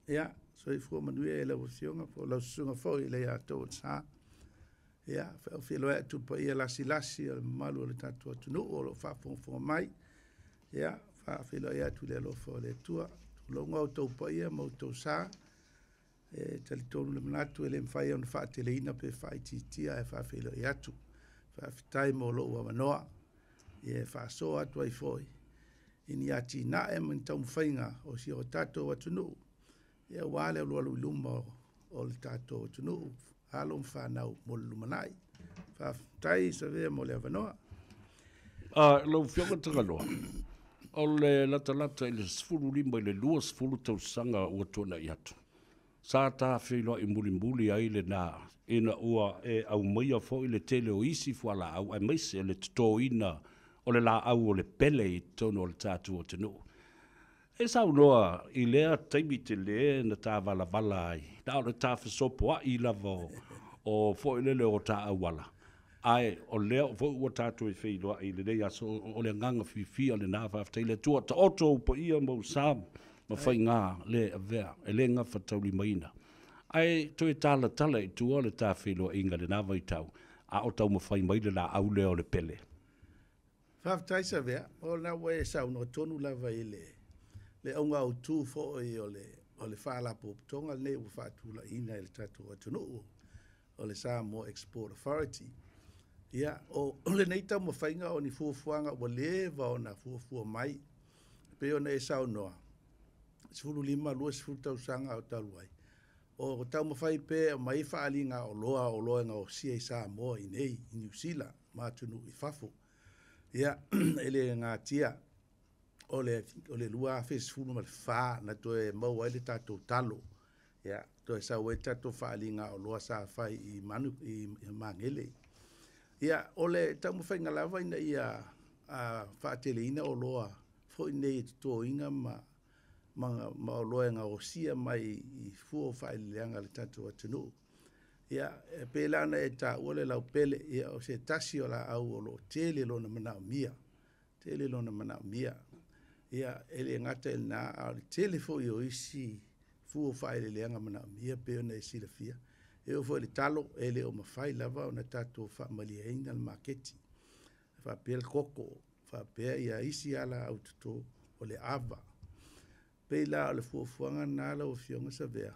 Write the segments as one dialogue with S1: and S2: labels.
S1: Ia, soifua manuia i lau Afioga po o lau susuga foi i le Leiataualesa. Ia, faafeiloai atu i le paia lasilasi o le mamalu o le tatou atunuu o lo o faafogafoga mai. Ia, faafeiloai atu i le alofa o le Atua. Tulouna outou paia ma outou sa, e talitonu le manatu e le mafai ona faateleina pe faaitiitia ae faafeiloai atu. Faafetai mo lou avanoa e faasoa atu ai foi i ni atinae ma ni taumafaiga o si o tatou atunuu, aua le alualu i luma o le tatou atunuu, alo ma fanau mo le lumanai. Faafetai Savea mo le avanoa.
S2: Lau Afioga Tagaloa, o le latalata i le 15 i le 20 tausaga ua tuanai atu, sa ta feiloai mulimuli ai lena ina ua e aumaia foi le tele o isi fualaau aemaise le totoina o le laau o le pele i totonu o le tatou atunuu. E saunoa i lea taimi tele na ta valavala ai, na o le ta fesopoai lava o foi lele o ta auala, ae o lea foi ua tatou e feiloai i lenei aso, o le agaga fiafia lena, faafetai i le Atua. Taoto ou paia ma ou sa ma faiga le avea, e le gafataulimaina. Ae toe talatala i tua le ta feiloaiga i lena vaitau, a o taumafai mai le laau lea o le pele.
S1: Faafetai Savea, o lena ua e saunoa tonu lava i le auga autu foi o le faalapotopotoga lenei ua faatulaiina e le tatou atunuu, o le Samoa Export Authority. Ia, o lenei taumafaiga o ni fuafuaga ua leva ona fuafua mai, e pei ona e saunoa, 15, 20 tausaga o talu ai, o taumafai pea e aumai faaaliga oloa, oloa e gaosia i Samoa i inei, i Niu Sila ma atunuu i fafo. Ia, e le natia, o le 2014 na toe maua ai le tatou talo, ia, toe sau ai le tatou faaaliga oloa sa fai i Magele. Ia, o le taumafaiga lava ina ia faateleina oloa foi nei e totoina ma oloa e gaosia mai i fua o faaeleeleaga a le tatou atunuu. Ia, e pei la ona e taua le laupele, ia, o se tasi o laau o lo o tele lona manaomia, tele lona manaomia. Ia, e le gata i lena, a o le tele foi o isi fua o faaeleeleaga manaomia pei ona e silafia. E oo foi i le talo, e le o mafai lava ona tatou faamalieina le maketi. E faapea le koko, faapea ia isi laau toto o le ava. Pei la o le fuafuaga lena lau Afioga Savea,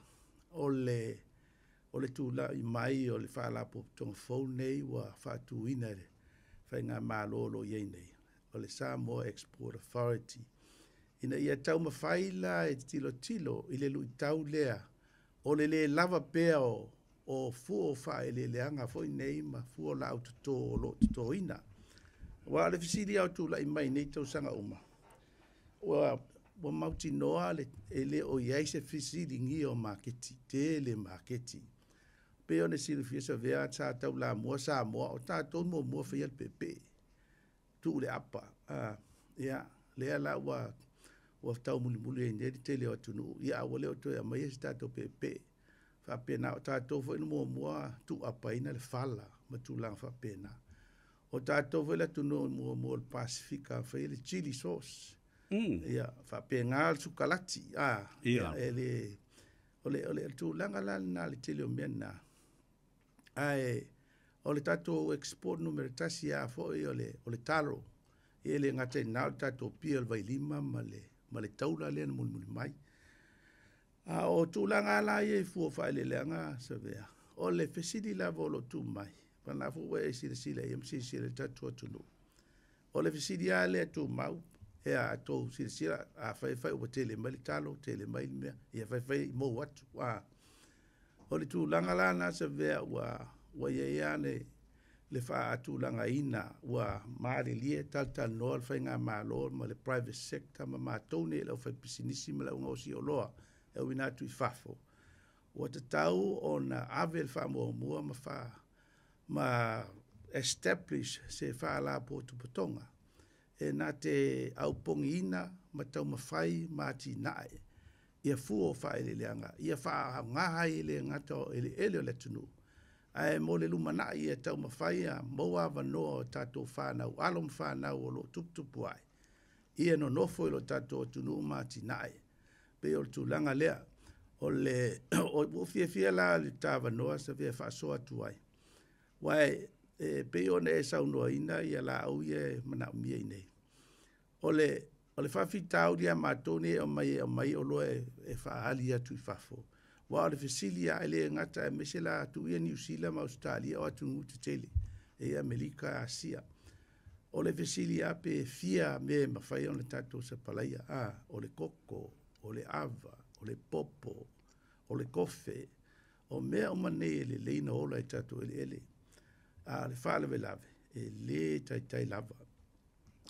S1: o le tulai mai o le faalapotopotoga fou lenei ua faatuina e le Faigamalo o lo o i ai nei, o le Samoa Export Authority, ina ia taumafai la e tilotilo i le luitau lea o le lē lava pea o fua o faaeleeleaga foi nei ma fua o laau toto o lo o totoina. Aua o le fesili lava o tulai mai nei tausaga uma, ua mautinoa e le o i ai se fesiligia o maketi, tele maketi. Pei ona silafia Savea, sa taulamua Samoa, o tatou muamua faia le peepee, tuu le apa. Ia, lea la ua taumulimuli ai nei le tele o atunuu, ia a ua le o toe aumaia se tatou peepee. Faapena, o tatou foi na muamua tuuapaina le fala ma tulaga faapena. O tatou foi le atunuu muamua o le Pasefika faia le chili sauce. Ia, faapena le sukalati. O le tulaga la lena le tele o mea na. Ae o le tatou export numera 1 lava foi o le talo. E le gata i lena o le tatou pia o le vailima ma le taula lea na mulimuli mai. A o tulaga la ia i fua o faaeleeleaga Savea, o le fesili lava o lo o tu mai, o lena foi ua e silasila i ai ma silasila i le tatou atunuu. O le fesili lava lea e tumau, e a outou silasila, a fai fai ua tele mai le talo, tele mai le mea, ia fai fai mou atu. O le tulaga la na Savea ua i ai lava le faatulagaina, ua malilie talatalanoa le Faigamalo ma le private sector ma matou nei le aufaipisinisi ma le augaosi oloa e auina atu i fafo, ua tatau ona ave le faamuamua ma establish se faalapotopotoga e na te aupogiina ma taumafai ma atinae ia fua o faaeleeleaga, ia faaaoga ai e le gata o eleele o le atunuu, ae mo le lumanai ia taumafai ia maua avanoa o tatou fanau, alo ma fanau o lo o tuputupu ai, ia nonofo i lo tatou atunuu ma atinae. Pei o le tulaga lea. O le ua ou fiafia la i le ta avanoa Savea e faasoa atu ai, aua e pei ona e saunoaina laau ia e manaomia i inei. O le faafitauli ia matou nei e aumai oloa e faaali atu i fafo, aua o le fesili lava e le gata aemaise la tuu ia Niu Sila ma Ausetalia o atunuu tetele e i ai Amerika, Asia. O le fesili lava pe fia mea e mafai ona tatou sapalaia, o le koko, o le ava, o le popo, o le kofe, o mea uma nei e lelei ona ola i tatou eleele. A o le faalavelave, e le taitai lava.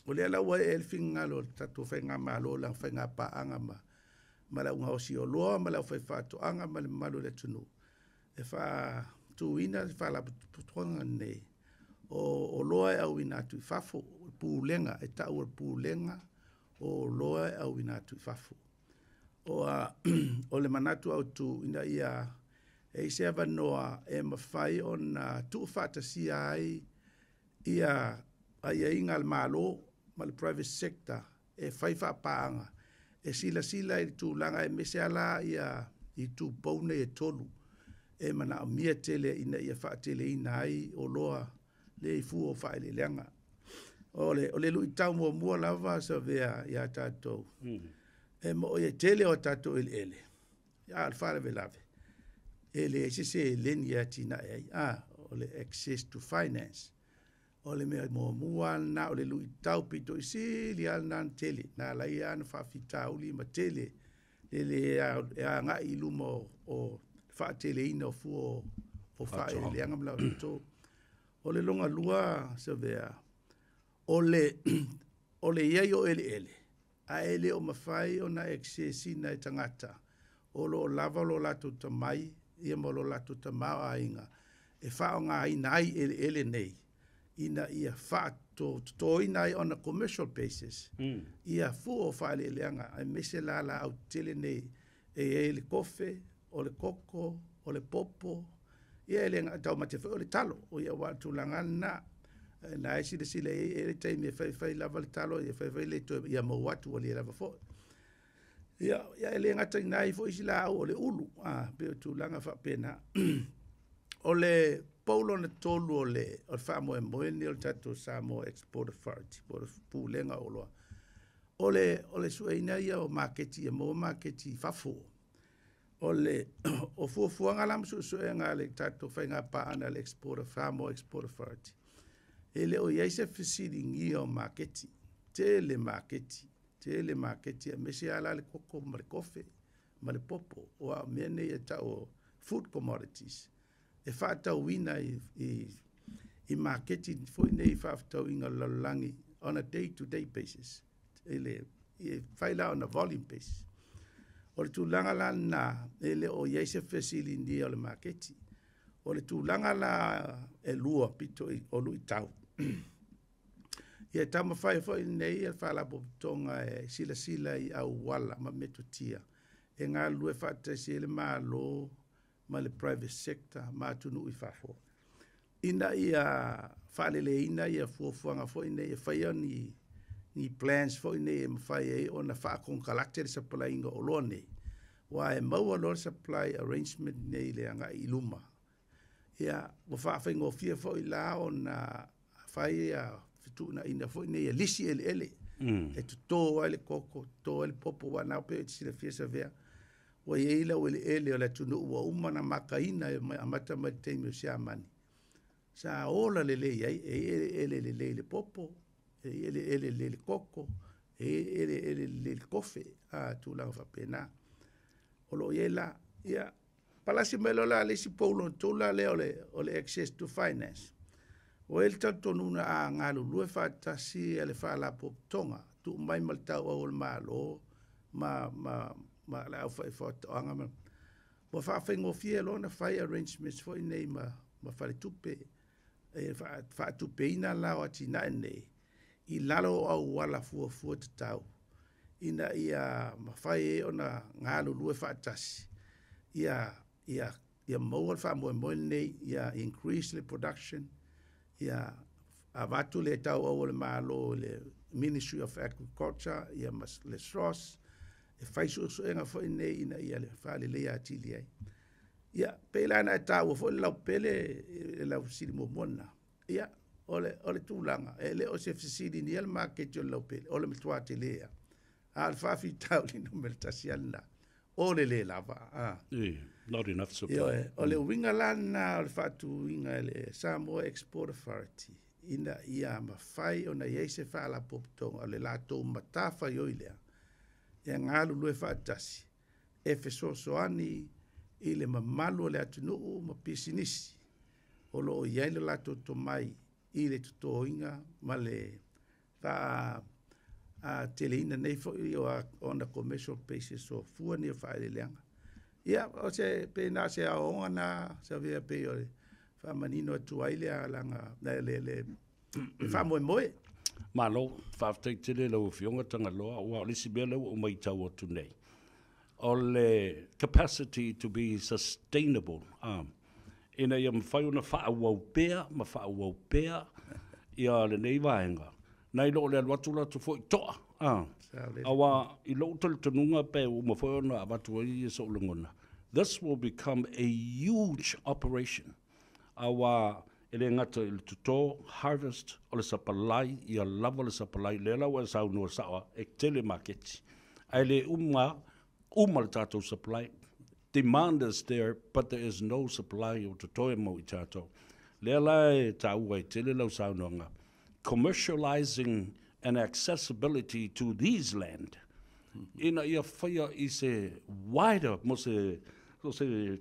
S1: O lea la ua ee ai le finagalo o le tatou faigamalo i lana faigapaaga ma le augaosi oloa ma le aufaifaatoaga ma le mamalu o le atunuu, e faatuina le faalapotopotoga lenei o oloa e auina atu i fafo, pulega, e tau o le Pulega o Oloa e auina atu i fafo. O le manatu autu ina ia e i ai se avanoa e mafai ona tuufaatasia ai ia aiaiga a le Malo ma le private sector e fai faapaaga, e silasila i le tulaga aemaise lava la ia itu pou nei e tolu e manaomia tele ina ia faateleina ai oloa nei fua o faaeleeleaga. O le luitau muamua lava Savea ia tatou, e mo'i e tele o tatou eleele, a o le faalavelave, e leai se seleni e atinae ai, o le access to finance. O le mea muamua lava lena o le luitau pito i sili lava lena ona tele, na ala ai lava ona faafitauli ma tele le le agai i luma o le faateleina o fua o faaeleeleaga ma latou. O le lona lua Savea, o le i ai o eleele, ae le o mafai ona access ina e tagata o lo o lava lo latou tamai ia ma lo latou tamaoaiga e faaaogaina ai eleele nei ina ia faatotoina ai on a commercial basis ia fua o faaeleeleaga aemaise la laau tetele nei e i ai le kofe, o le koko, o le popo, ia e le taumate foi o le talo, o ia aua o le tulaga lava lena. Na e silasila i ai e i ai le taimi e faifai lava le talo, ia faifai le toe ia maua atu ua le lava foi. Ia e le gata i ina, e i ai foi isi laau o le ulu, pei o tulaga faapena. O le pou lona tolu o le faamoemoe lenei o le tatou Samoa Export Authority, po o le Pulega o Oloa, o le sueina ia o maketi, ia maua maketi i fafo. O fuafuaga la ma suesuega a le tatou faigapaaga a le Samoa Export Authority, e le o i ai se fesiligia o maketi, tele maketi, tele maketi, aemaise lava la le koko ma le kofe ma le popo, aua o mea nei e tau o food commodities, e faatauina i maketi foi nei faafetauiga o le lalolagi on a day to day basis, e fai la on a volume basis. O le tulaga la lena, e le o i ai se fesiligia o le maketi. O le tulaga la e lua pito o luitau, ia taumafai foi nei le faalapotopotoga e silasila i auala ma metotia e galulue faatasi ai le Malo ma le private sector ma atunuu i fafo, ina ia faaleleina ia fuafuaga foi nei e faia ni plans foi nei e mafai ai ona faakonekarate le sapalaiga o oloa nei, aua e maua loa le supply arrangement nei i le agai i luma. Ia, ua faafaigofie foi la ona fai ia fetuunaiga foi nei e lisi eleele, e toto ai le koko, toto ai le popo, aua na pei e te silafia Savea, ua i ai lau eleele o le atunuu ua uma ona makaina e amata mai le taimi o Siamani. Sa ola lelei ai, e i ai eleele lelei i le popo, e i ai eleele lelei i le koko, e i ai eleele lelei i le kofe, tulaga faapena. O lo o i ai la, ia, palasi mai loa la le isi pou lona tolu la lea o le access to finance. Ua i ai le talitonuga a galulue faatasi le faalapotopotoga, tuu mai ma le tauau o le Malo ma le aufaifaatoaga, ua faafaigofie loa ona fai arrangements foi nei ma faletupe, e faatupeina la o atinae nei i lalo o auala fuafua tatau, ina ia mafai ai ona galulue faatasi, ia maua le faamoemoe lenei, ia increase le production, ia avatu le tauau o le Malo i le Ministry of Agriculture, ia ma le SROS, E fai suesuega foi nei ina ia le faaleleia atili ai. Ia, pei la ona e taua foi le laupele i lau fesili muamua lena. Ia, o le tulaga, e le o se fesiligia le maketi o le laupele, o le matua tele lava. A o le faafitauli numera tasi lava lena, o le lē lava.
S2: Not enough supply.
S1: Ioe, o le uiga la lena o le faatuina e le Samoa Export Authority ina ia mafai ona i ai se faalapotopotoga o le latou matafaioi lea e galulue faatasi e fesoasoani i le mamalu o le atunuu ma pisinisi o lo o i ai le latou tomai i le totoina ma le faateleina nei foi o ona commercial basis o fua nei o faaeleeleaga. Ia, o se pe na o se aoaoga na Savea pei o le faamanino atu ai le alaga le faamoemoe.
S2: Malo, faafetai tele lau Afioga Tagaloa, aua o le isi mea lea ua ou matau atu nei, o le capacity to be sustainable, ina ia mafai ona faaauau pea ma faaauau pea ia lenei vaega, nai lo o le alu atu alu atu foi toa. Aua i lou talitonuga pe ua uma foi ona avatu ai ia so'u lagona, this will become a huge operation. Aua e le gata i le toto, harvest, o le supply, ia lava le supply, lea la ua e saunoa sao e tele maketi. Ae le uma, uma le tatou supply. Demand is there, but there is no supply o totoe mo i tatou. Lea la e taua ai tele lau saunoaga, commercializing and accessibility to these land, ina ia faia i se wider, mo se, o se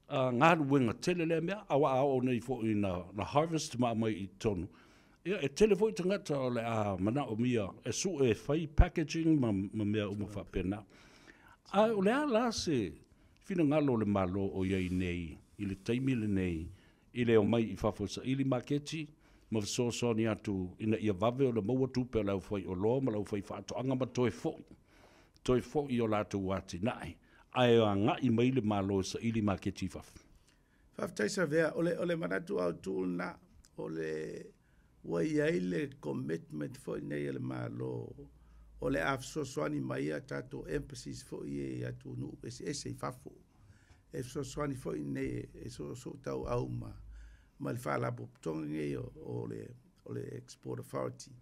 S2: galuega tele lea mea, aua a oo nei foi na harvest ma aumai i totonu. Ia, e tele foi tagata o le a manaomia e sue e fai packaging ma mea uma faapena. Ae o le a la se finagalo o le Malo o i ai nei i le taimi lenei i le omai i fafo e saili maketi ma fesoasoani atu ina ia vave ona maua tupe a le aufaioloa ma le aufaifaatoaga ma toe foi o latou atinae, ae agai mai le Malo e saili maketi i fafo?
S1: Faafetai Savea, o le manatu autu lena, o le ua i ai le commitment foi nei a le Malo o le a fesoasoani mai a tatou embassies foi i atunuu eseese i fafo. E fesoasoani foi nei e soosoo ma le faalapotopotoga nei o le Export Authority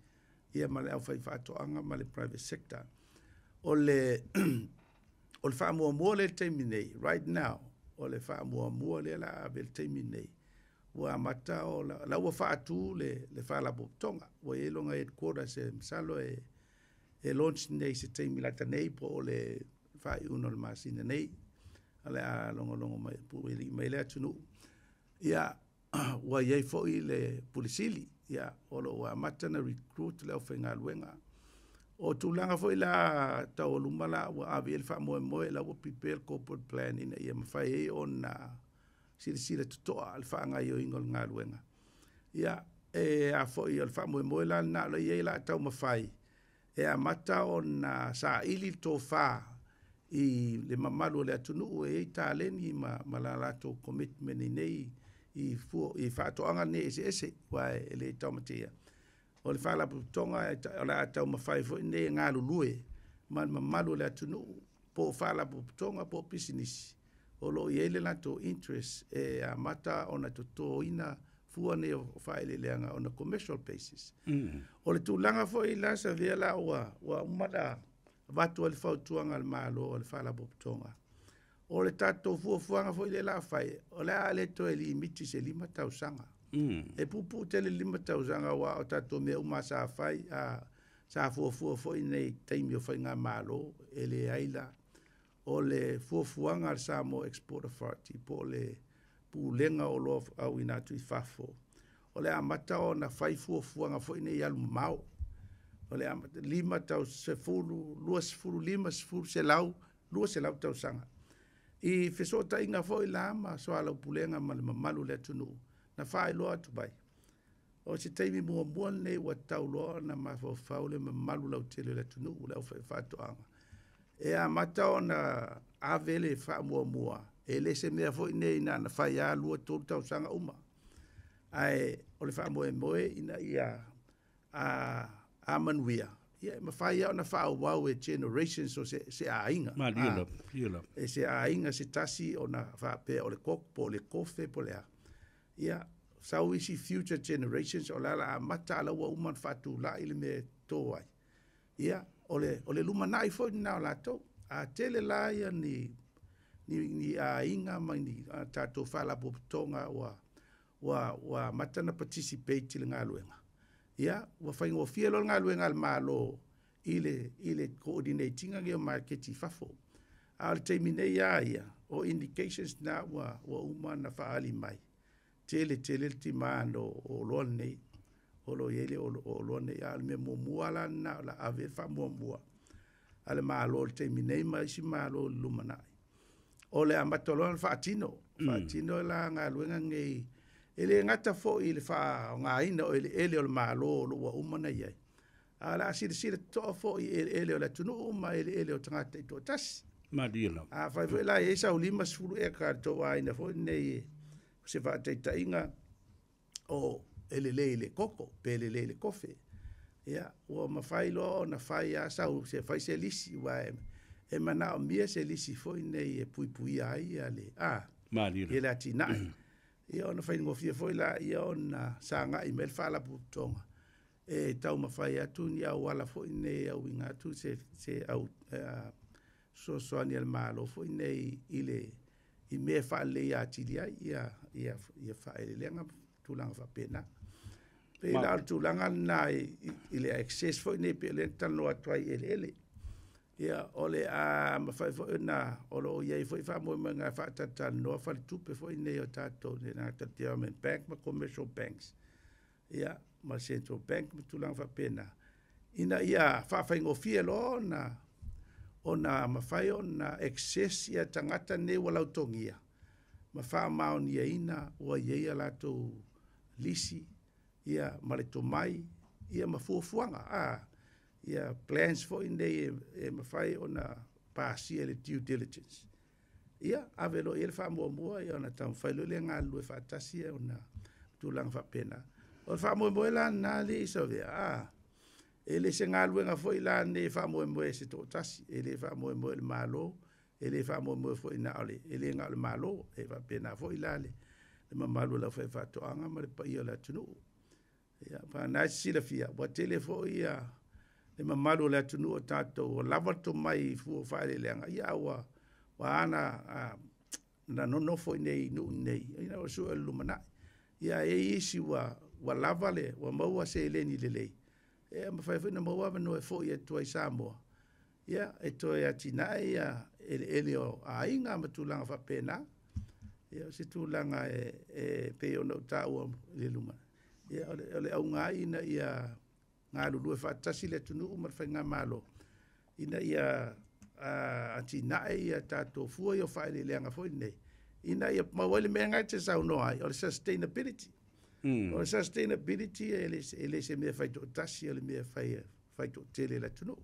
S1: ia ma le aufaifaatoaga ma le private sector. O le faamuamua lea i le taimi nei, right now, o le faamuamua lea la ave i le taimi nei, ua amata o la ua faatu le faalapotopotoga, ua i ai lona headquarters e masalo e launch nei se taimi lata nei po o le faaiuga o le masina nei. O le a logologo mai puelii mai le atunuu. Ia, ua i ai foi le Pule Sili, ia, o lo o amata na recruit le aufaigaluega. O tulaga foi la taualuma la ua ave i ai le faamoemoe la ua prepare le corporate plan ina ia mafai ai ona silasila totoa le faagaoioiga o le galuega. Ia, e a foi o le faamoemoe la lena o la i ai la taumafai e amata ona saili le tofa i le mamalu o le atunuu e i ai taleni ma la latou commitment i nei i fua i faatoaga nei eseese aua e le taumateia. O le faalapotopotoga o le a taumafai foi nei e galulue ma le mamalu o le atunuu po o faalapotopotoga po o pisinisi o lo o i ai le latou interest e amata ona totoina fua nei o faaeleeleaga on a commercial basis. O le tulaga foi la Savea la ua uma na avatu ai le fautuaga a le Malo o le Faalapotopotoga. O le tatou fuafuaga foi lea la fai, o le a le toe limiti se 5 tausaga. E puupuu tele le 5 tausaga aua o tatou mea uma sa fai, sa fuafua foi nei taimi o faigamalo e leai la. O le fuafuaga a le Samoa Export Authority po o le Pulega o Oloa Auina atu i Fafo, o le amata ona fai fuafuaga foi nei alu mamao. O le amata 5 tau 10, 20, 50, 100, 200 tausaga. I fesootaiga foi la ma soalaupulega ma le mamalu o le atunuu, na faailoa atu mai. O se taimi muamua lenei ua tatau loa ona mafaufau le mamalu lautele o le atunuu, le aufaifaatoaga. E amata ona ave le faamuamua, e le se mea foi nei na ona fai lava 2, 3 tausaga uma. Ae o le faamoemoe ina ia a manuia. Ia e mafai lava ona faaauau e generations o se aiga.
S2: Malie lava, ia lava.
S1: E se aiga se tasi ona faapea o le koko po o le kofe po o le a. Ia, sau isi future generations o le a amata a la ua uma ona faatulai le mea e to ai. Ia, o le lumanai foi lena o latou. A tele la ia ni aiga ma ni tatou faalapotopotoga ua amata na participate i le galuega. Ia, ua faigofie loa le galuega a le Malo i le coordinate ina nei o maketi i fafo. A o le taimi nei lava ia, o indications na ua uma na faaali mai. Tele tele le demand o oloa nei, o lo o i ai le oloa nei. A o le mea muamua la lena o le a ave i ai le faamuamua a le Malo i le taimi nei ma isi Malo i le lumanai. O le amata loa ona faatino, faatino la galuega nei. E le gata foi i le faaaogaina o eleele o le Malo o lo o ua uma ona i ai, a o le a silasila totoa foi i eleele o le atunuu ma eleele o tagata taitoatasi.
S2: Malie lava.
S1: Afai foi la e i ai sau 50 eka a le tou aiga foi lenei, se faataitaiga o e lelei i le koko pe lelei i le kofe, ia, ua mafai loa ona fai lava sau, se fai se lisi, aua e manaomia se lisi foi nei e puipuia ai le
S2: Malie
S1: ia le atinae. Ia ona faigofie foi la ia ona sagai mai le faalapotopotoga e taumafai atu ni auala foi nei e auina atu se au fesoasoani a le Malo foi nei i mea e faaleleia atili ai ia faaeleeleaga ma tulaga faapena. Pei la o le tulaga lena i le access foi nei pe o lea na talanoa atu ai i eleele. Ia, o le a mafai foi ona o lo o i ai foi faamoemoega e faatalatalanoa faletupe foi nei o tatou, le gata Development Bank ma Commercial Banks, ia, ma Central Bank ma tulaga faapena, ina ia faafaigofie loa ona mafai ona access ia tagata nei ua lautogia ma faamaoniaina ua i ai a latou lisi, ia, ma le tomai, ia, ma fuafuaga, ia plans foi nei e mafai ona pasia le due diligence. Ia, ave loa i ai le faamuamua, ia, ona taumafai loa lea e galulue faatasi ona tulaga faapena. O le faamoemoe la lena alii Savea, e le se galuega foi la nei e faamoemoe se toatasi, e le faamoemoe i le Malo, e le faamoemoe foi na o le, e le na o le Malo, e faapena foi la le mamalu o le aufaifaatoaga ma le paia o le atunuu. Ia, pa na e silafia, ua tele foi ia le mamalu o le atunuu o tatou, ua lava le tomai i fua o faaeleeleaga, ia, ua ana na nonofo i nei nuu nei, ina ua sue o le lumanai. Ia, e i ai isi ua lava le, ua maua seleni lelei, e mafai foi ona maua avanoa e foi atu ai i Samoa, ia, e toe atinae ia eleele o aiga ma tulaga faapena. Ia, o se tulaga e pei ona ou taua i le luma. Ia, o le auga ai ina ia galulue faatasi le atunuu ma le faigamalo, ina ia atinae ia tatou fua ia o faaeleeleaga foi nei, ina ia maua ai le mea lena e te saunoa ai, o le sustainability. O le sustainability e le se mea faitoatasi, o le mea faitoatele i le atunuu.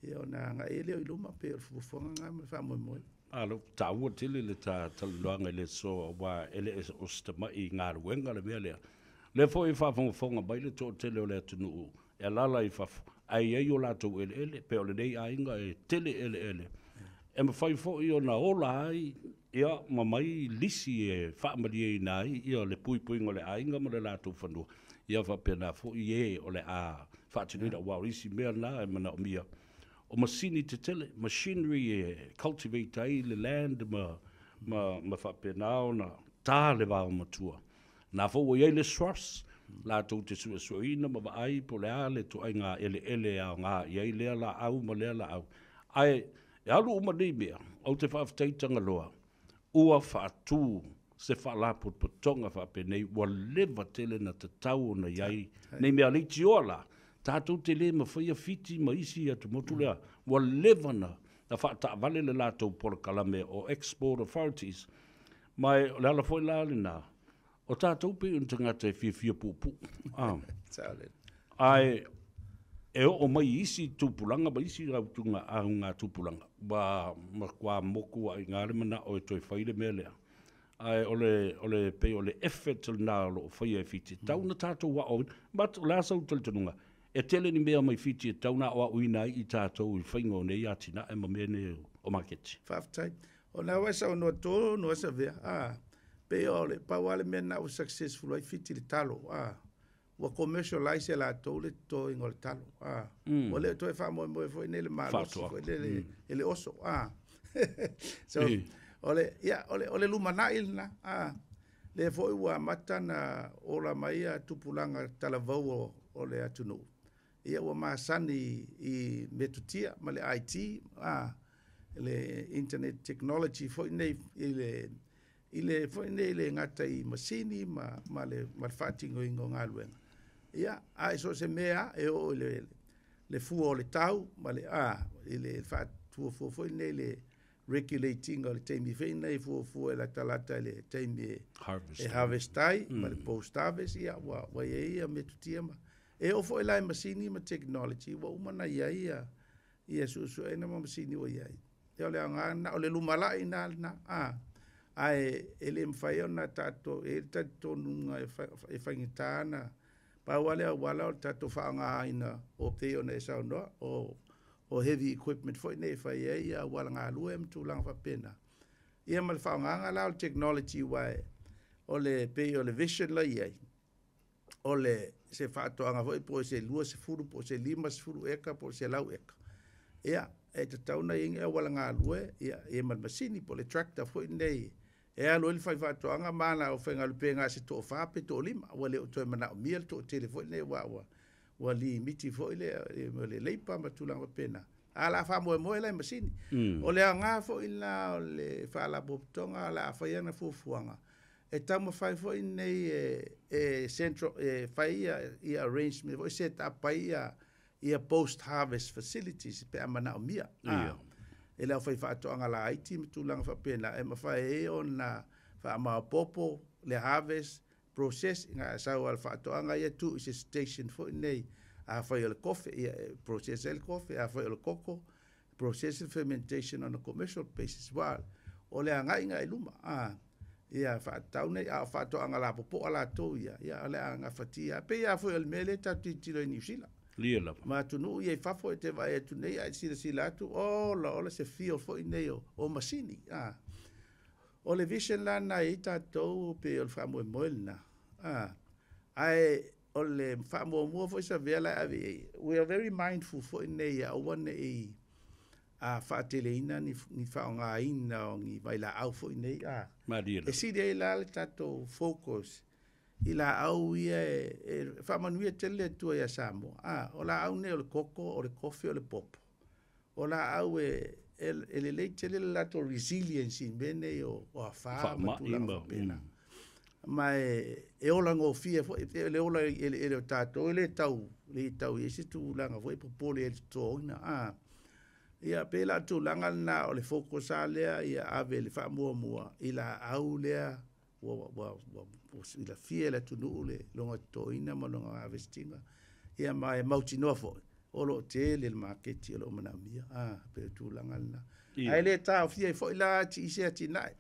S1: Ia, ona agai ai lea i luma, pe o le fuafuaga lena ma le faamoemoe.
S2: Alo, taua tele le talanoaga i le aso, aua e le o se tamai galuega le mea lea. Lea foi e faafogafoga mai le toatele o le atunuu e alaala i fafo, ae i ai o latou eleele, pe o lenei aiga e tele eleele. E mafai foi ona ola ai, ia, ma mai lisi e faamalieina ai, ia, le puipuiga o le aiga ma le latou fanua. Ia faapena foi e o le a faatinoina, aua o isi mea na e manaomia. O masini tetele, machinery e cultivate ai le land ma faapena ona ta le vao matua. Na foi ua i ai le SROS, latou te suesueina ma vaai po o le a le ituaiga eleele e aoga i ai lea laau ma lea laau. Ae e alu uma nei mea, ou te faafetai Tagaloa, ua faatu se faalapotopotoga faapenei, ua leva tele na tatau ona i ai nei mea leitioa la, tatou te le mafaia Fiti ma isi atumotu lea, ua leva na faataavale le latou polokalame o export authorities. Ma o le ala foi la lena, o tatou pei o ni tagata e fiafia puupuu. Ae e oo mai i isi tupulaga ma isi auga tupulaga, ua matua moku ai ngā le manao e toe fai le mea lea. Ae o le pei o le effort lena o lo o faia e Fiti, tau na tatou aoaoina. But o le a sau talitonuga, E tele ni mea mai Fiti e tatau ona aoaoina ai i tatou i faiga o nei atinae ma mea nei o maketi.
S1: Faafetai. O lena ua e saunoa tonu lava Savea, a, pei o le pau lava le mea lena ua successful ai Fiti i le talo, a, ua commercialize e latou le totoina o le talo, a, ua le toe faamoemoe foi nei i le malosi foi lele i le oso, a. So, o le, ia, o le lumanai lena, a, lea foi ua amata ona ola mai tupulaga talavou o le atunuu, ia ua masani i metotia ma le IT, a, le internet technology foi nei i le foi nei le gata i masini ma le faatinoina o galuega. Ia, a so o se mea e oo i le fua o le tau ma le a i le faatuafua foi nei le regulating o le taimi foi nei fuafua e latalata i le taimi e
S2: harvest,
S1: e harvest ai ma le post harvest, ia ua i ai ia metotia ma e oo foi la i masini ma technology ua uma ona i ai ia suesuega ma masini ua i ai. Ia o le aoga lena, o le lumalai lena lena, a, ae e le mafai ona tatou, e i ai le talitonuga e faigata ona pau lava le auala o le tatou faaaogaina o pei ona e saunoa o heavy equipment foi nei e fai ai auala galue ma tulaga faapena. Ia ma le faaaogaga la o le technology aua o le pei o le vision la i ai, o le se faatoaga foi po o se 20 po o se 50 eka po o se 100 eka. Ia, e tatau ona i ai ni auala galue, ia ma le masini po o le tractor foi nei e alu ai le faifaatoaga ma ana aufaigaluega pe na o se toafa pe toalima, ua le o toe manaomia le toatele foi lenei aua ua limiti foi le leipa ma tulaga faapena. A o le a faamoemoe la i masini. O le aoga foi la o le faalapotopotoga o le a fai ana fuafuaga, e taumafai foi nei e central e fai ia arrangement foi set up ai ia post harvest facilities pe a manaomia. E le aufaifaatoaga laiti ma tulaga faapena e mafai ai ona faamaopoopo le harvest process ga sau al faatoaga ia tuu i se station foi nei, afai o le kofe ia e process ai le kofe, afai o le koko process le fermentation on a commercial basis. Wa o le agaiga i luma, a, ia faatatau nei a o faatoaga lapopoa latou ia, ia o le a gafatia pei a foi o le mea lea tatou tilotilo i Niu Sila
S2: Lia lava.
S1: ma atunuu ia i fafo e te vaai atu nei ae silasila atu ola ola se field foi nei o masini. A o le vision la na i ai tatou pe o le faamoemoe lena, a, ae o le faamuamua foi Savea la e ave i ai, we are very mindful foi nei ia aua nei a faateleina ni faaaogaina o ni vailaau foi nei, a
S2: Malie
S1: e
S2: lava.
S1: sili ai la le tatou focus i laau ia e faamanuia tele le Atua ia Samoa. A o laau nei o le koko, o le kofe, o le popo, o laau e lelei tele le latou resilience i mea nei o afā ma
S2: Faamai
S1: tulaga
S2: ma
S1: faapena. Ma e ola gofie foi e le ola i eleele o tatou e le tau i ai se tulaga foi e popole ai le totoina. A ia pei la o le tulaga lena o le focus lava lea ia ave le faamuamua i laau lea ua silafia e le atunuu le lona totoina ma lona harvest ina, ia ma e mautinoa foi o lo o tele le maketi o lo o manaomia. A pei o tulaga lena. Ae le taofia ai foi la isi atinae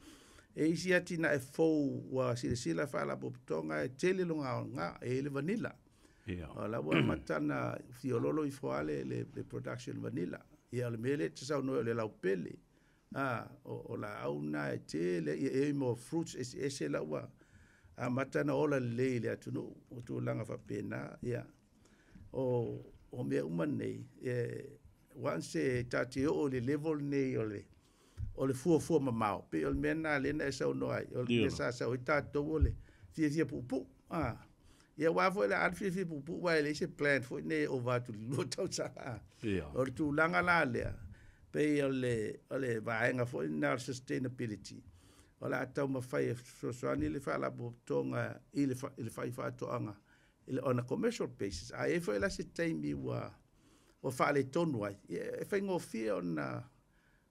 S1: e isi atinae fou ua silasila faalapotopotoga e tele lona aoga e i ai le vanilla. O la ua amata ona fiololo ifo lava le production vanilla. Ia o le mea lea e te saunoa ai o le laupele, a o laau na e tele ia e mo fruits eseese la ua amata ona ola lelei i le atunuu o tulaga faapena. Ia o mea uma nei e once e tatou oo i le level nei o le fuafua mamao pei o le mea lena lea na e saunoa ai o le mea sa sau ai tatou o le fiafia puupuu. A ia aua foi le a le fiafia puupuu aua e leai se plan foi nei e ova atu i le 2 tausaga. A o le tulaga la lea pei o le vaega foi lena o le sustainability o le a taumafai e fesoasoani le faalapotopotoga i le fai faatoaga on a commercial basis. A i ai foi la se taimi ua faaletonu ai, ia, e faigofie ona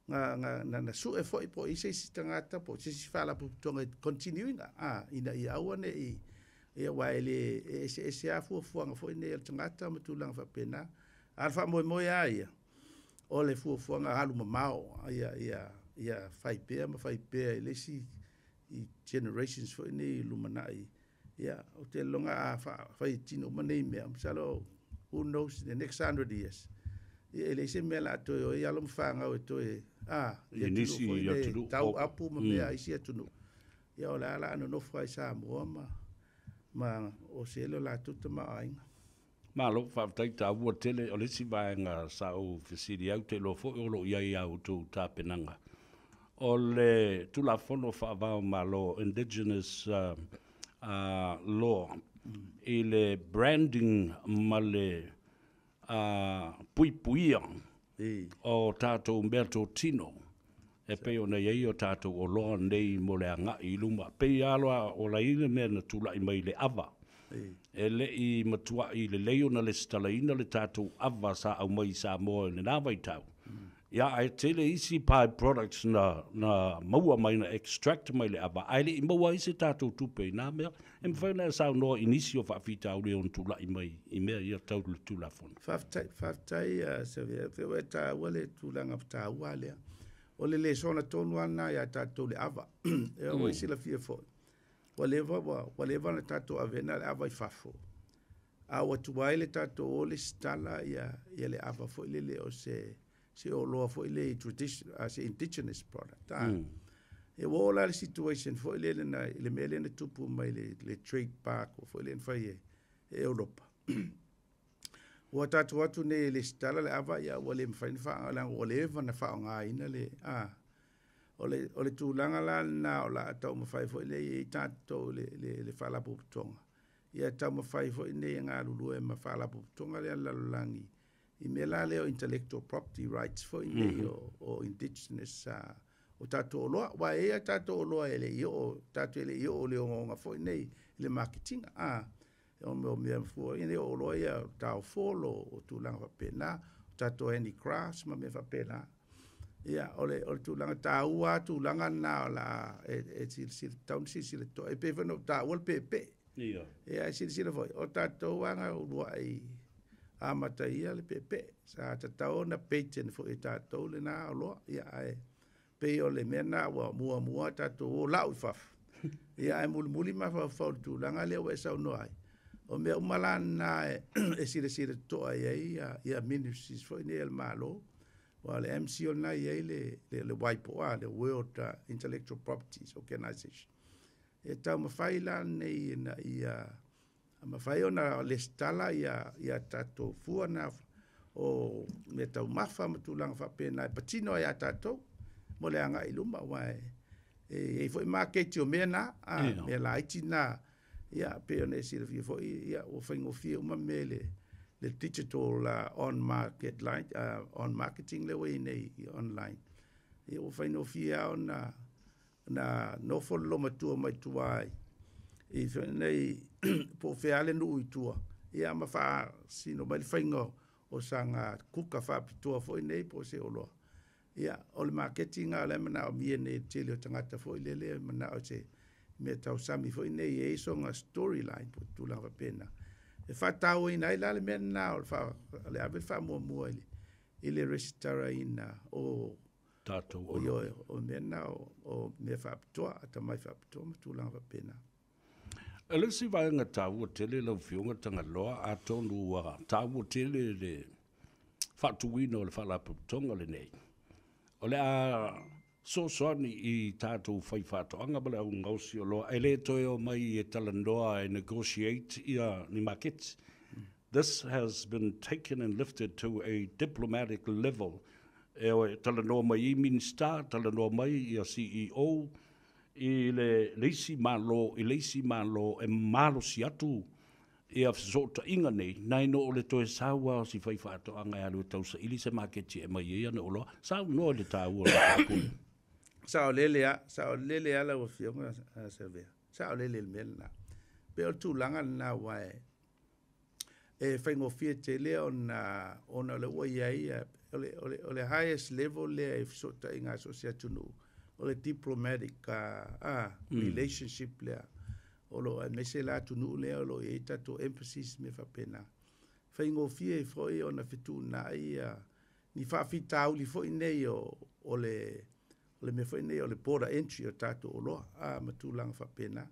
S1: na sue foi po o i se isi tagata po o se isi faalapotopotoga e continue ina a ina ia aua ne i ia aua e le e eseese lava fuafuaga foi nei a le tagata ma tulaga faapena. A o le faamoemoe lava ia o le fuafuaga alu mamao ia fai pea ma fai pea i le isi i generations foi nei i lumanai. Ia, ou te lagona a fai tino uma nei mea, masalo Who knows, in the next 100 years, ia e leai se mea o le a toe o ai alo ma fanau e toe i
S2: I
S1: atunuu
S2: nisi
S1: foi lea,
S2: atunuu.
S1: Tau apu ma mea a isi atunuu. Ia o le a o le a nonofo ai i Samoa ma osi ai lo latou tamaoaiga.
S2: Malo, faafetai taua tele. O le isi vaega sa ou fesili ai, ou te iloa foi o lo o i ai a outou tapenaga. O le Tulafono Faava o Malo, Indigenous Law, i le branding ma le puipuia o tatou meatotino e pei ona i ai o tatou oloa nei mo le agai i luma. Pei lava loa o la i le mea na tulai mai i le ava. E le i matuai lelei ona lesitalaina le tatou ava sa aumai i Samoa i lena vaitau. Ia, ae tele isi by-products na maua mai, na extract mai le ava, ae le i maua ai se tatou tupe i nā mea. E mafai ona e saunoa i nisi o faafitauli e ono tulai mai i mea ia tau le Tulafono.
S1: Faafetai, faafetai, Savea. Pe ua e taua le tulaga taua lea. O le lesona tonu lava lena ia tatou le ava. E ua silafia foi, ua leva ona tatou aveina le ava i fafo. A ua tuai le tatou o lesitala ia le ava foi lele o se oloa foi le tradition, se indigenous product. E ua oo la le situation foi lele na i le mea lea na tupu mai le trade park foi lea na fai e Europa. Ua tatou atu nei e lesitala le ava, ia ua le mafai ona leaga ua leva ona faaaogaina le o le tulaga la lena o le a taumafai foi lea i ai tatou le faalapotopotoga ia taumafai foi nei e galulue ma faalapotopotoga lea a le lalolagi i mea la lea o intellectual property rights foi nei o indigenous o tatou oloa, aua e i ai a tatou oloa e le i oo tatou e le i oo i le ogaoga foi nei i le maketiga o mea fua nei o oloa ia o taofolo o tulaga faapena, o tatou handicrafts ma mea faapena. Ia o le tulaga taua lava tulaga na o le a e silasila tatau ona silasila totoa e pei foi ona ou taua le peepee. Ia e silasila foi o tatou aga uluai amataia le peepee sa tatau ona patent foi e tatou lena oloa. Ia ae pei o le mea lena ua muamua tatou o lau i fafo, ia ae mulimuli mafaufau i le tulaga lea ua e saunoa ai. O mea uma la na e silasila totoa i ai ia ministries foi nei a le Malo, aua o le MCIL lena e i ai le WIPO, le World Intellectual Properties Organization. E taumafai la nei ina ia mafai ona lesitala ia tatou fua na o mea taumafa ma tulaga faapena e patino ai ia tatou mo le agai i luma, aua e i ai foi maketi o mea na mea laiti na. Ia pei ona e silafia foi, ia ua faigofie uma mea i le digital on market line on marketing lea ua i ai nei i online. Ia ua faigofie lava ona na nofo le loomatua mai tua i foi nei po o fea lava le nuu i tua, ia ma faasino mai le faiga o saga kuka faapitoa foi nei po o se oloa. Ia o le maketi o lea e manaomia nei e le tele o tagata foi lele e manao se mea tausami foi nei e i ai sona storyline po o tulaga faapena. E faatauaina ai la le mea lena o le ave le faamuamua i le resitalaina o
S2: tatou
S1: o ioe o mea na o mea faapitoa, atamai faapitoa ma tulaga faapena.
S2: E le isi vaega taua tele lau Afioga Tagaloa, atonu ua taua tele le faatuina o le faalapotopotoga lenei. O le a soasoani i tatou fai faatoaga ma le au gaosi oloa e le toe o mai e talanoa e negotiate ia ni maketi. This has been taken and lifted to a diplomatic level. E o e talanoa mai i Minista, talanoa mai ia CEO, i le isi malo, i le isi malo e malosi atu ia fesootaiga nei, nai no o le toe sau lava o si fai faatoaga e alu e tausaili se maketi e mai ai ana oloa. Saunoa i le taua o le mataupu.
S1: Sao lele a, sao lele a lau Afioga Savea. Sao lele le mea lena. Pe o le tulaga lena ua e faigofie tele ona o le ua i ai o le highest level lea e fesootaiga a so o se atunuu o le diplomatic relationship lea o lo o aemaise la atunuu lea o lo o i ai tatou embassies mea faapena. Faigofie ai foi ona fetuunai ia ni faafitauli foi nei o le mea foi nei o le border entry o tatou oloa ma tulaga faapena.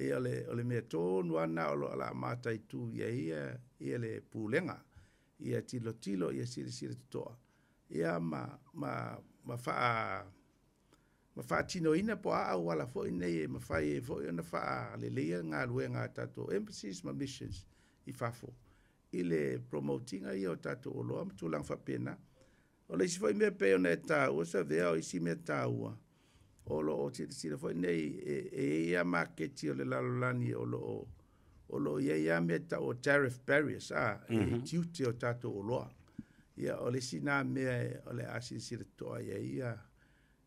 S1: Ia o le mea tonu lava lena o lo o le a mataitu i ai ia le pulega. Ia tilotilo, ia silasila totoa, ia ma faatinoina po a auala foi nei e mafai ai foi ona faaleleia galuega a tatou embassies ma missions i fafo i le promote ina ia o tatou oloa ma tulaga faapena. O le isi foi mea pei ona e taua Savea, o isi mea taua o lo o silasila foi nei e i ai maketi o le lalolagi o lo o i ai lava mea tau o tariff barriers, e tiute o tatou oloa. Ia, o le isi na mea o le a silasila totoa i ai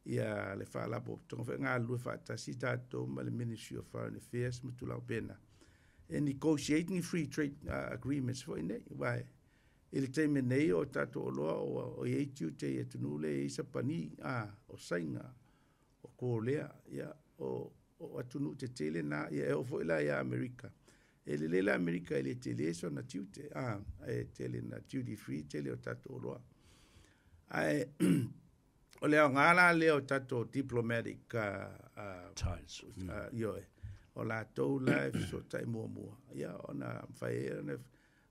S1: ia le Faalapotopotoga foi galulue faatasi tatou ma le Ministry of Foreign Affairs ma tulaga faapena e negotiate ni free trade agreements foi nei. Aua i le taimi nei o tatou oloa o i ai tiute i atunuu lea e i ai Sapani, o Saina, o Kolea, ia, o atunuu tetele na, ia e oo foi la ia Amerika. E lelei la Amerika e le tele sona tiute, e tele na duty free tele o tatou oloa. Ae o le aoga la lea o tatou diplomatic
S2: ties.
S1: Ioe, o latou la e fesootai muamua, ia ona mafai ai ona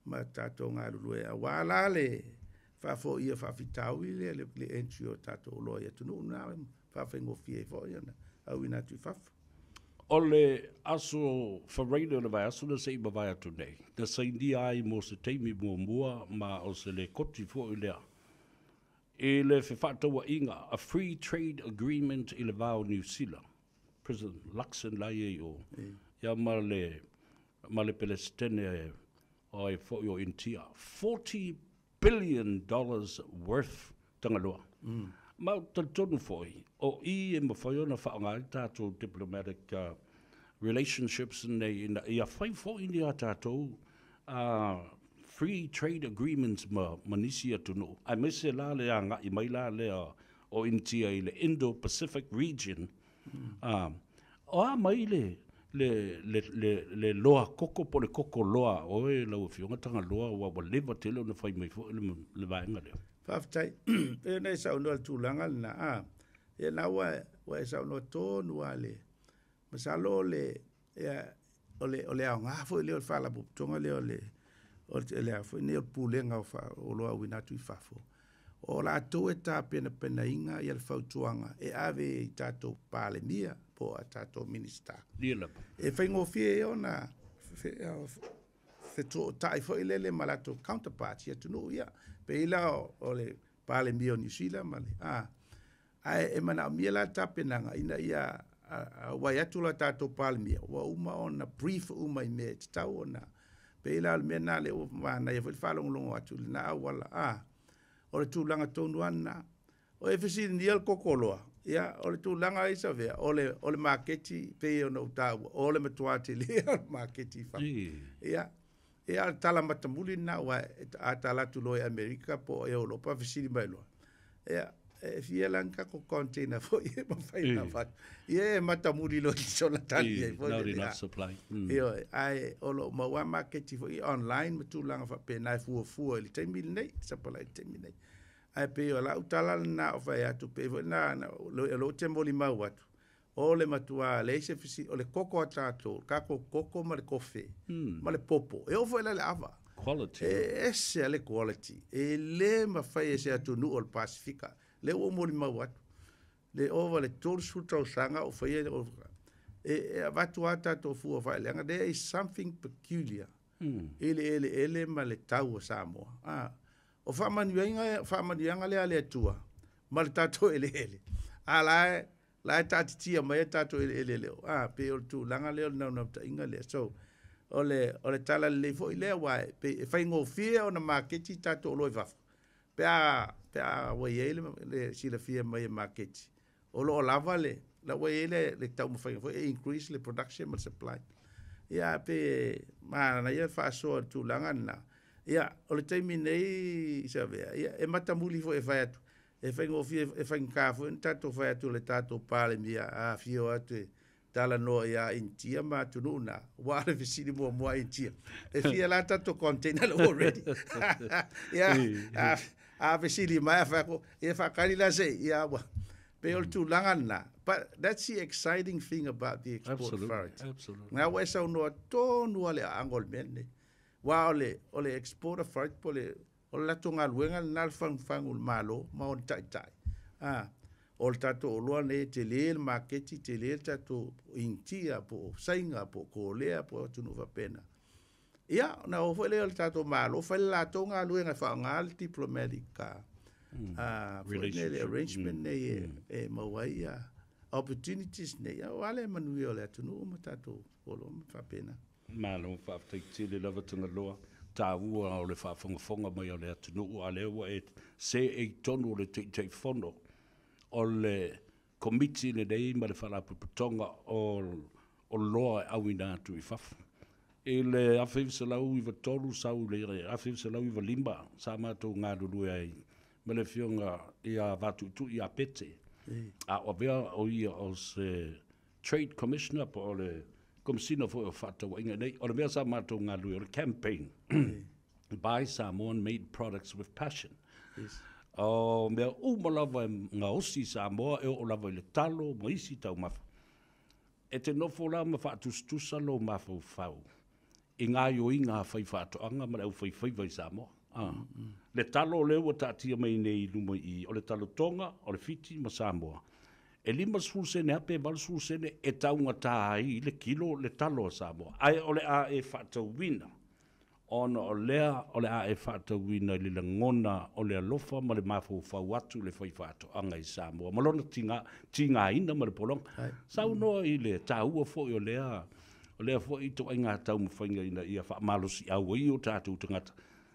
S1: ma tatou galulue aua la le faafoia faafitauli lea le entry o tatou oloa i atunuu na faafaigofie ai foi ona auina atu i fafo.
S2: O le aso Faraile o le vaiaso na se i mavae atu nei, na sainia ai mo se taimi muamua ma o se lekoti foi lea i le fefaatauaiga, a free trade agreement i le va o Niu Sila, President Luxon la i ai o, ia ma le Pelesitene o ai foi o Initia, $40 billion worth Tagaloa. Ma o talitonu foi, o i e mafai ona faaaoga ai tatou diplomatic relationships nei ina ia fai foi ni a tatou free trade agreements ma nisi atunuu. Aemaise la le agai mai la lea o Initia i le Indo-Pacific region. O a mai le loa koko po le koko loa oe lau Afioga Tagaloa ua leva tele ona fai mai foi le vaega lea.
S1: Faafetai. Pei ona e saunoa le tulaga lena, ia na ua e saunoa tonu lava le masalo o le ia, o le aoga foi lea o le Faalapotopotoga lea o le a foi nei o le Pulega o Oloa Auina atu i Fafo. O latou e tapenapenaina ia le fautuaga e ave i tatou Palemia po o a tatou Minisita.
S2: Ia lava.
S1: E faigofie ai ona fetotai foi lele ma latou counterparts i atunuu ia. Pei la o le Palemia o Niu Sila ma le ae e manaomia la tapenaga ina ia auai atu la tatou Palemia ua uma ona brief uma i mea e tatau ona pei la o le mea lena lea ua manaia foi le faalogologo atu i lena auala o le tulaga tonu lava lena. O e fesiligia le koko loa, ia o le tulaga ai Savea, o le maketi pei ona ou taua, o le matua tele o le maketi i fafo. Ia, o le tala matamuli lena aua a tala atu loa i Amerika po o Europa fesili mai loa. Ia, e fia la ni tatou container foi e mafai ona avatu. Ia e matamuli loa i sona tali ai foi
S2: Not
S1: lele,
S2: enough supply.
S1: Ioe, ae o lo o maua maketi foi online ma tulaga faapena e fuafua i le taimi lenei, supply i le taimi lenei. Ae pei o lau tala lena o fai atu, pei foi na o loo te molimau atu, o le matua leai se o le koko a tatou, tatou koko ma le kofe, ma le popo, e oo foi la i le ava.
S2: Quality.
S1: E ese a le quality. E le mafai e se atunuu o le Pasifika. Lea ua molimau atu. Le ova le 30 tausaga o faia e avatu a tatou fua faaleaga. There is something peculiar i le eleele ma le tau o Samoa. O faamanuiaga lea a le Atua ma le tatou eleele. A la e taatitia mai e tatou eleele leo. Pei o le tulaga lea o le naunautaiga lea. So, o le tala lelei foi lea aua e faigofie ona maketi tatou oloa i fafo. Pe a ua i ai le silafia mai e maketi, o lo o lava le, la ua i ai le taumafaiga foi e increase le production ma le supply. Ia, pe manaia le faasoa i le tulaga lena. Ia, o le taimi nei Savea, ia, e matamuli foi e fai atu. E faigofie, e faigata foi ona tatou fai atu le tatou Palemia a afio atu e talanoa ia Initia ma atunuu na, ua le fesili muamua a Initia. E fia la tatou container la ua ready. Ia, a fesili mai a fai atu, ia faakali la se, ia ua. Pei o le tulaga lena. But that's the exciting thing about the Export Authority. Nga ua e saunoa tonu a le aaga o le mea lenei. Ua o le Export Authority po le O le latou galuega lena le fagufagu i le Malo ma ona taitai. O le tatou oloa nei e tele le maketi, tele le tatou Initia po o Saina po o Kolea po o atunuu faapena. Ia, ona o foi lea o le tatou Malo fai le latou galuega e faaaoga le diplomatic foi nei le arrangement nei e maua ai opportunities nei, aua le manuia o le atunuu ma tatou oloa ma faapena.
S2: Malo faafetai tele lava Tagaloa, taua o le faafogafoga mai o le atunuu, a lea ua e seei tonu o le Taitaifono o le Komiti lenei ma le Faalapotopotoga o oloa e auina atu i fafo. I le 1993 sau i le 1995 sa matou galulue ai ma le afioga ia Vatuitui ia Pete, a o avea o ia o se Trade Commissioner po o le Komesina foi o Faatauaiga nei. O le mea sa matou galulue o le campaign Buy Samoan Made Products with Passion. O mea uma lava e gaosi i Samoa e oo lava i le talo ma isi taumafa. E te nofo la ma faatusatusa lou mafaufau i gaoioiga a faifaatoaga ma le aufaifaiva i Samoa. Le talo lea ua taatia mai nei i luma i i, o le talotoga, o le Fiti ma Samoa. E 50 sene ape 80 sene e taugata ai le kilo le talo a Samoa. Ae o le a e faatauina, ona o lea o le a e faatauina i le lagona o le alofa ma le mafaufau atu le faifaatoaga i Samoa. Ma lona tigaina ma le pologa. Saunoa i le taua foi o lea foi ituaiga taumafaiga ina ia faamalosiau ai o tatou tagata.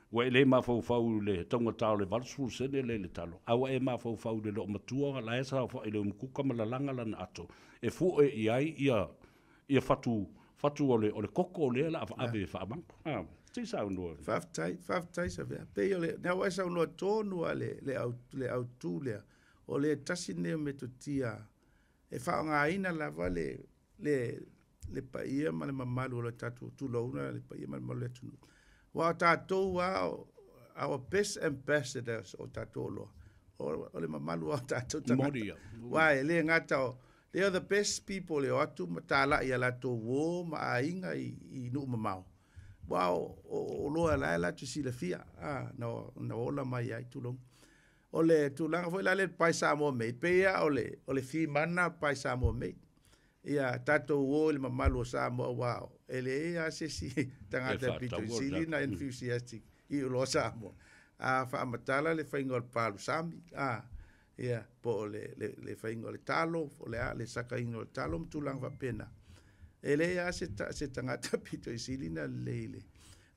S2: Ua e le mafaufau i le taugata o le 80 sene le le talo, a ua e mafaufau i le loomatua la e saofai i le umukuka ma lalaga lana ato, e fue i ai ia fatu o le koko lea la ave e faamama. Se i saunoa.
S1: Faafetai Savea. Pei o le na ua e saunoa tonu lava le autu lea, o le tasi lenei o metotia e faaaogaina lava le paia ma le mamalu o le tatou tulouna, le paia ma le mamalu o le atunuu. Aua o tatou lava, our best ambassadors o tatou oloa, o le mamalu o tatou tagata. Aua e le gata o, they are the best people e o atu ma talai a latou uo ma aiga i nuu mamao. Aua o oloa la e latou silafia, na ola mai ai tulou. O le tulaga foi la le Buy Samoa Made, pei lava o le fimana Buy Samoa Made. Ia tatou o i le mamalu o Samoa, aua e leai lava se isi tagata e pito sili na enthusiastic i oloa Samoa. A faamatala le faiga o le palusami, ia, po o le faiga o le talo, o le sakaina o le talo ma tulaga faapena. E leai lava se tagata pito i sili na lelei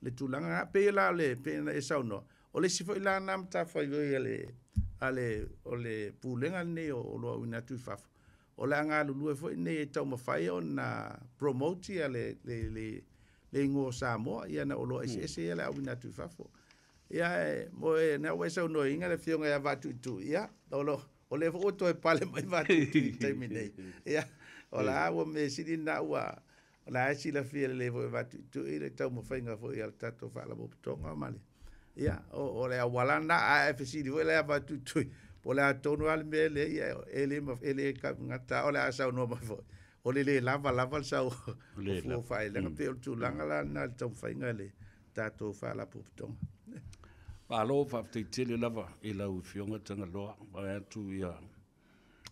S1: le tulaga. Pei la o le, pei na e saunoa, o le isi foi la na matafaioi o le pulega lenei o oloa auina atu i fafo, o le a galulue foi nei e taumafai ona promote ia le igoa o Samoa, ia na oloa eseese ia le auina atu i fafo. Ia, mo e na ua e saunoaina le afioga ia Vatuitui, ia, o le foi ua toe pale mai Vatuitui i le taimi nei. Ia, o la ua mea sili na ua, o la e silafia lelei foi Vatuitui le taumafaiga foi a le tatou Faalapotopotoga ma le, ia, o le auala na, a e fesili foi le ia Vatuitui, po o le a tonu lava le mea lea, ia, e le gata, o le a saunoa mai foi. O le le lava lava le sau o fua faailega, pei o le tulaga la na le taumafaiga le tatou Faalapotopotoga.
S2: Malo faafetai tele lava i lau afioga Tagaloa, vae atu ia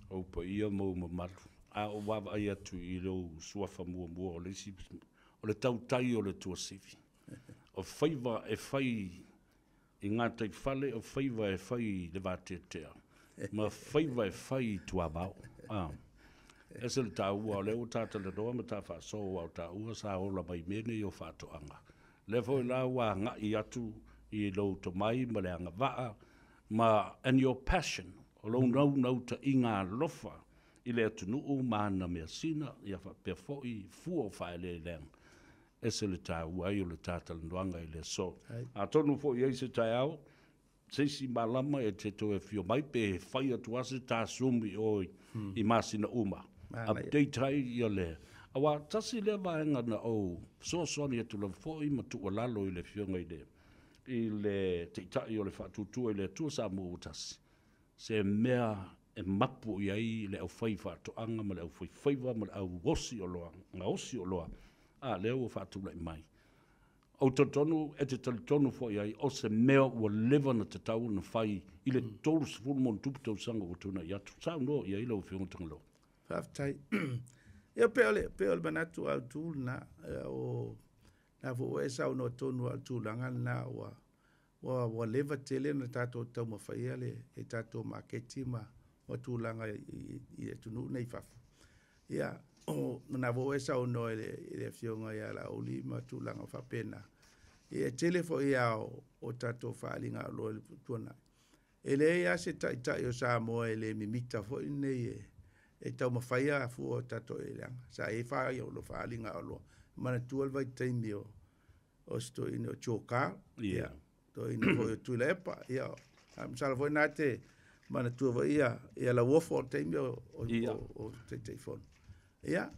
S2: ou paia ma ou mamalu. A o vaavaai atu i lou suafa muamua o le isi, o le tautai o le tuasivi. O faiva e fai i gataifale, o faiva e fai i le vateatea, ma faiva e fai i tuavao. Ese le taua, o lea ua tatalanoa ma tafaasoa o taua sa ola mai mea nei o faatoaga. Lea foi la ua agai atu i lou tomai ma le agavaa, ma and your passion, o lou naunautaiga alofa i le atunuu ma ana measina, ia faapea foi fua o faaeleeleaga. Ese le taua ai o le tatalanoaga i le aso. Atonu foi ai se taeao, se isi malama e te toe afio mai pe fai atu lava se tasumi o i masina uma. Update ai ia le aua tasi lea vaega na ou fesoasoani atu lava foi ma tuualalo i le afioga i le taitai o le faatuatua i le Atua Samoa ua tasi. Se mea e mapu i ai le aufai faatoaga ma le aufaifaiva ma le auosi oloa, gaosi oloa, a lea ua faatulai mai. Ou talitonu e te talitonu fo'i ai o se mea ua leva na tatau na fai i le 30 ma ona tupu tausaga ua tuna'i atu. Saunoa i ai lau Afioga Tagaloa.
S1: Faafetai. Ia pei o le manatu autū lena o na foi ua e saunoa tonu lava i le tulaga lena ua leva tele na tatou taumafaia le tatou maketi ma tulaga i atunuu nei i fafo. Ia o na foi ua e saunoa i le Afioga ia Laauli ma tulaga faapena. Ia e tele foi lava o tatou faaaliga oloa i le tuanai. E leai lava se taitai o Samoa e le mimita foi lenei e taumafaia fua o tatou eleeleaga. Sa i ai faaaliga oloa, manatua le vaitaimi o si toeaina o Joe Carr, ia, toeaina foi o Tuilaepa, ia, masalo foi na te manatua foi ia Lauofo o le taimi o Taitaifono. Ia,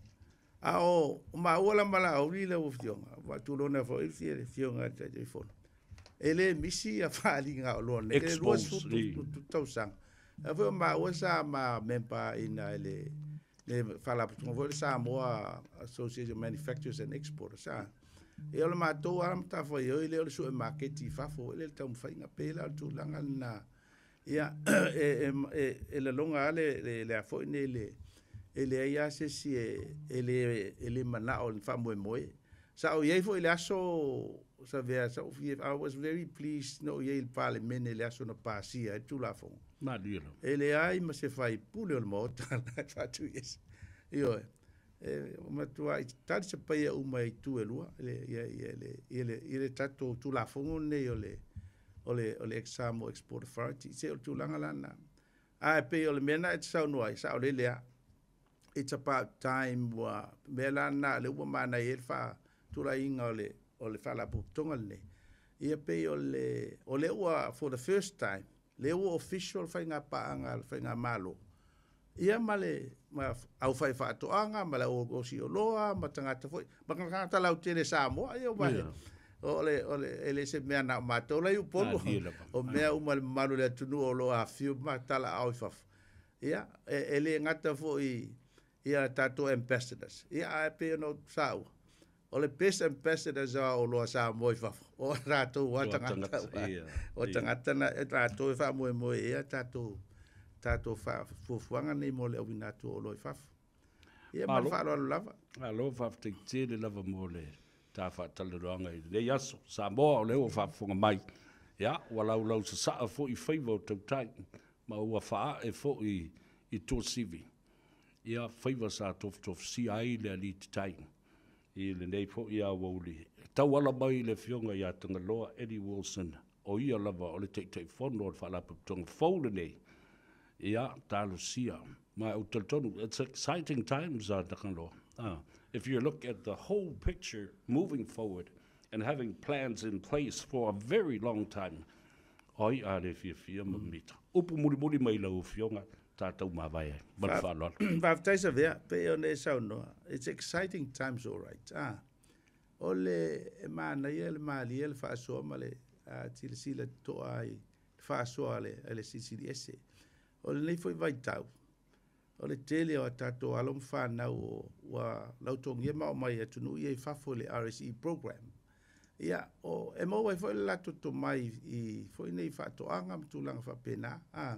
S1: a o maua la ma Laauli lau Afioga, faatulona foi le Afioga i le Taitaifono. E le misi ia faaaliga oloa nei, e 20 tausaga. A foi o maua sa ma member ina le faalapotopotoga foi le Samoa Association of Manufacturers and Exporters. Sa. Ia o le matou lava matafaioi lea o le sue maketi i fafo le taumafaiga pe la o le tulaga lena. Ia e lagona lava le foi nei le e leai lava se isi e le manao i le faamoemoe. Sa ou i ai foi i le aso Savea, sa ou fia, I was very pleased na ou i ai i le Palemene i le aso na pasia ai le Tulafono.
S2: Malie lava.
S1: E leai ma se faipule o le Maota na faatuiese. Ioe. E matuai tali se paia uma i itu e lua i le tatou Tulafono lenei o le Samoa Export Authority. Se o le tulaga la lena. Ae pei o le mea na e te saunoa ai, sao lele lava. It's about time ua mea la lena lea ua manaia ai le faatulaiga o le faalapotopotoga lenei. Ia pei o le ua for the first time, lea ua official faiga paaga a le faigamalo. Ia ma le ma au fai faatoaga ma le au oloa ma tagata foi ma tagata lautele Samoa ia ua o le e le se mea na o matou la i Upolu o mea uma le mamalu o le atunuu o lo o afifio ma talaaao i fafo. Ia e le gata foi ia tatou ambassadors. Ia ae pei ona ou saua, o le best ambassadors o oloa Samoa i fafo, o tatou a tagata. O tagata na e tatou e faamoemoe ia tatou fuafuaga nei mo le auina atu o oloa i fafo. Ia ma le faaaloalo lava.
S2: Malo, faafetai tele lava mo le ta faatalanoaga i lenei aso. Samoa o lea ua faafofoga mai. Ia, ua laulau sasaa foi faiva o tautai, ma ua faae foi i tuasivi. Ia, faiva sa tofutofusia ai le alii tatai i lenei foi aoauli. E tauala mai le Afioga ia Tagaloa Eddie Wilson, o ia lava o le Taitaifono o le Faalapotopotoga fou lenei. Ia, talosia. Ma ou talitonu, it's exciting times, Tagaloa. If you look at the whole picture moving forward and having plans in place for a very long time, oi a le fiafia ma mita. Upu mulimuli mai lau Afioga, tatou mavae ai. Ma le faaaloalo.
S1: Faafetai Savea, pei ona e saunoa. It's exciting times, all right. Ah, o le e manaia le malie le faasoa ma le silasila totoa ai le faasoa a le Silisili Ese. O lenei foi vaitau, o le tele o a tatou alo ma fanau ua lautogia ma omai i atunuu ia i fafo i le RSE program. Ia, o, e maua ai foi le latou tomai i foi nei faatoaga ma tulaga faapena. Ah,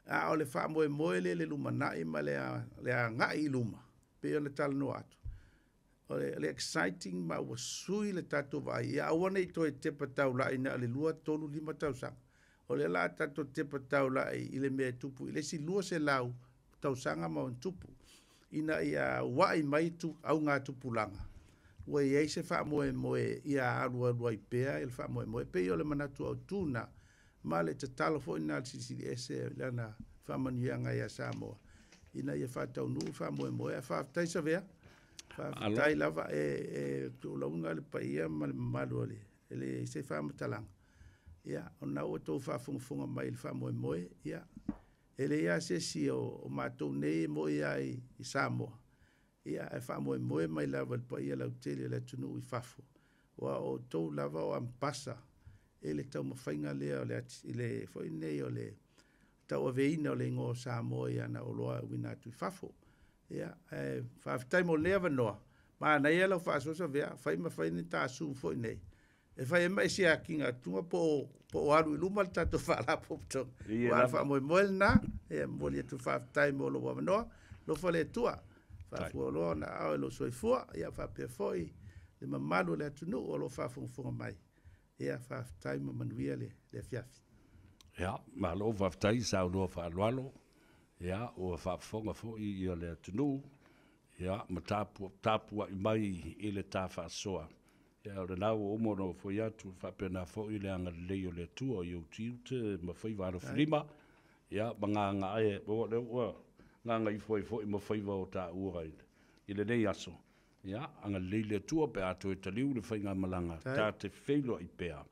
S1: a o le faamoemoe lea i le lumanai ma le agai i luma, pei ona talanoa atu. O le exciting ma ua sui le tatou vaai. Ia aua ne i toe tepa taulai na o le 2, 3, 5 tausaga. O lea la tatou tepa taulai i le mea e tupu i le isi 200 tausaga ma ona tupu. Ina ia uai mai tu, augatupulaga. Ua i ai se faamoemoe ia alualu ai pea i le faamoemoe. Pei o le manatu autū na, ma le tatalo foi na le Silisili Ese lana faamanuiaga ia Samoa. Ina ia faataunuu faamoemoe. Ae faafetai Savea. Faafetai lava e tuulauga le paia ma le mamalu o le se faamatalaga. Ia, ona ua outou faafogafoga mai i le faamoemoe, ia, e leai lava se isi o matou nei e moi lava i Samoa. Ia, ae faamoemoe mai lava i le paia lautele o le atunuu i fafo. Aua o outou lava o ambassador e le taumafaiga lea o le, i le foi nei o le tauaveina o le igoa o Samoa i ana oloa e uina atu i fafo. Ia, ae faafetai mo lea avanoa. Manaia lau faasoasoa Vea, fai ma fai ni ta Zoom foi nei e fai ai ma e siakiina atuga po o alu i luma le tatou Faalapotopotoga.
S2: Ia
S1: Ua
S2: lava.
S1: Faamoemoe lena, ia momoli atu faafetai mo lou avanoa. Alofa le Atua, faafualoa ona ao e lou soifua, ia faapea foi le mamalu o le atunuu o lo o faafogafoga mai. Ia faafetai ma manuia le afiafi.
S2: Ia, malo faafetai saunoa faaaloalo. Ia, ua faafofoga foi ia le atunuu, ia, ma tapuai mai i le ta faasoa. Ia, o lena ua uma ona foi atu faapena foi le agalelei o le Atua i ou tiute ma faiva alofilima. Ia, ma gagaae, ua lea ua gagaifo ai foi ma faiva o taua i lenei aso. Ia, agalelei le Atua pe a toe taliu le faigamalaga, ta te feiloai pea.